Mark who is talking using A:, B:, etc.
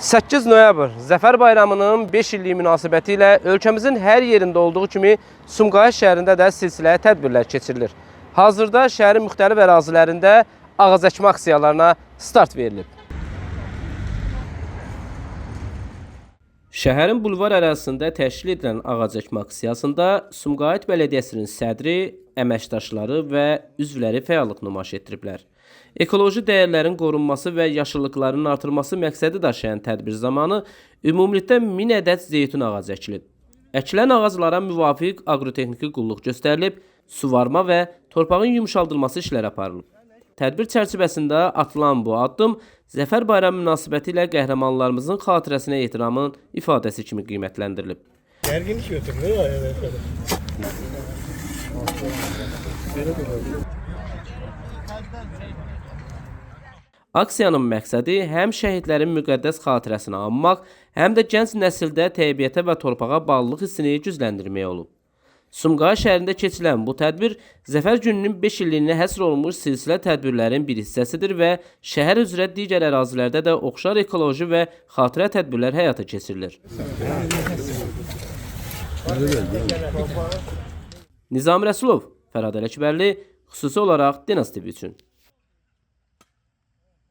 A: 8 noyabr Zəfər Bayramının 5 illik münasibəti ilə ölkəmizin hər yerində olduğu kimi Sumqayıt şəhərində də silsilə tədbirlər keçirilir. Hazırda şəhərin müxtəlif ərazilərində ağac əkmə aksiyalarına start verilib. Şəhərin bulvar ərazisində təşkil edilən ağac əkmə aksiyasında Sumqayıt Bələdiyyəsinin sədri, əməkdaşları və üzvləri fəallıq nümayiş etdiriblər. Ekoloji dəyərlərin qorunması və yaşıllıqların artırılması məqsədi daşıyan tədbir zamanı ümumilikdə 1000 ədəd zeytun ağacı əkilib. Əkilən ağaclara müvafiq aqrotexniki qulluq göstərilib, suvarma və torpağın yumşaldılması işləri aparılıb. Tədbir çərçivəsində atılan bu addım Zəfər Bayramı münasibəti ilə qəhrəmanlarımızın xatirəsinə ehtiramın ifadəsi kimi qiymətləndirilib.
B: Gerginlik götürmüyor ya evet.
A: Aksiyanın məqsədi həm şəhidlərin müqəddəs xatirəsini anmaq, həm də gənc nəsildə təbiətə və torpağa bağlılıq hissini gücləndirmək olub. Sumqayıt şəhərində keçirilən bu tədbir Zəfər gününün 5 illiyinə həsr olunmuş silsilə tədbirlərin bir hissəsidir və şəhər üzrə digər ərazilərdə də oxşar ekoloji və xatirə tədbirlər həyata keçirilir. Nizami Rəsulov, Fərhad Ələkbərli, xüsusi olaraq Dinaz TV üçün.